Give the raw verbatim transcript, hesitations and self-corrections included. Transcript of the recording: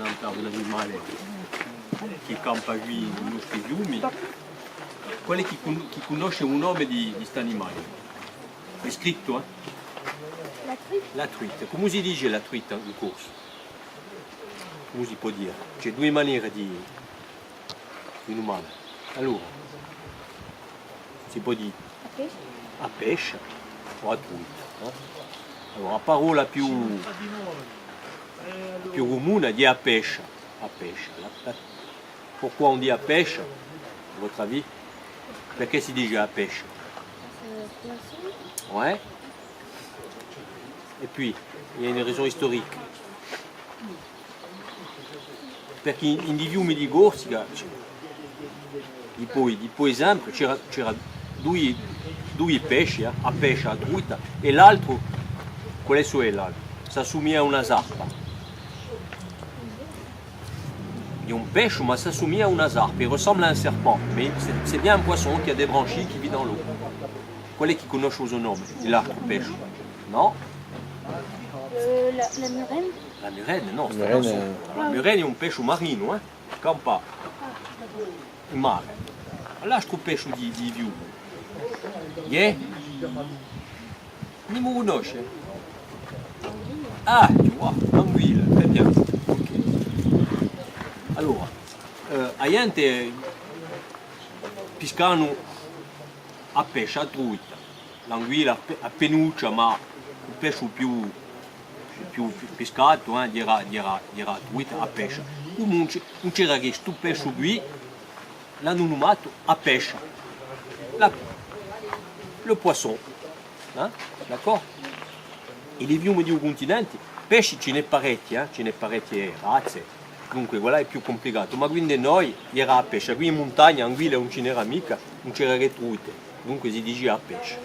Canta un animale chì campa quì in i nostri fiumi. Quale hè chì cun-, chì cunnosce u nome di, di st'animale? Hè scrittu, eh? La truite. La truite. Cumu si dice la truite in corsu? Cumu si pò dì? Ci hè duie manere di, di numà. Allora, si pò dì a pescia o a truita, eh? Allora, a parolla più, più cumuna hè a pescia. A pescia. La, la, pourquoi on dit a pescia, à votre avis? Perchè si dice a pescia? Ouais. Et puis, il y a une raison historique. Perchè in, in i fiumi di Corsica, dipoi, dipoi sempre, c'era, c'era dui, dui pesci, eh, a pescia, a truita, è l'altru, quale hè l'altru? S'assumiglia à una sarpa. Hè un pesciu, ma s'assumiglia à una sarpa, il ressemble à un serpent, mais c'est, c'est bien un poisson qui a des branchies, qui vit dans l'eau. Quale hè chì cunnosce u so nome, di l'altru pesciu? Nò? Euh, la, la murène. La murène, nò, sta canzone. La murène hè un pesciu marinu, eh? Campa in mare. L'altru pesciu di, di fiume. Iè? Nimu u cunnosce? Ah, tu vois, l'anguilla, très bien. Ok. Allora, eh, a ghjente piscanu a pescia, a truita. L'anguilla, a pe-, a penuccia, ma u pesciu più, più, più piscatu, eh, era, era, era a truita, a pescia. Cumu ùn c'è-, ùn c'era chè stu pesciu quì, l'anu numatu a pescia. La, le poisson. Eh? D'accord? È i fiumi di u cuntinente, pesci ci n'hè parechji, eh? Ci n'hè parechje razze. Dunque, quella hè più cumplicatu, ma quì ind'è noi era a pescia, quì in muntagna, anguille ùn ci n'era micca, ùn c'era chè truite, dunque si dicia a pescia.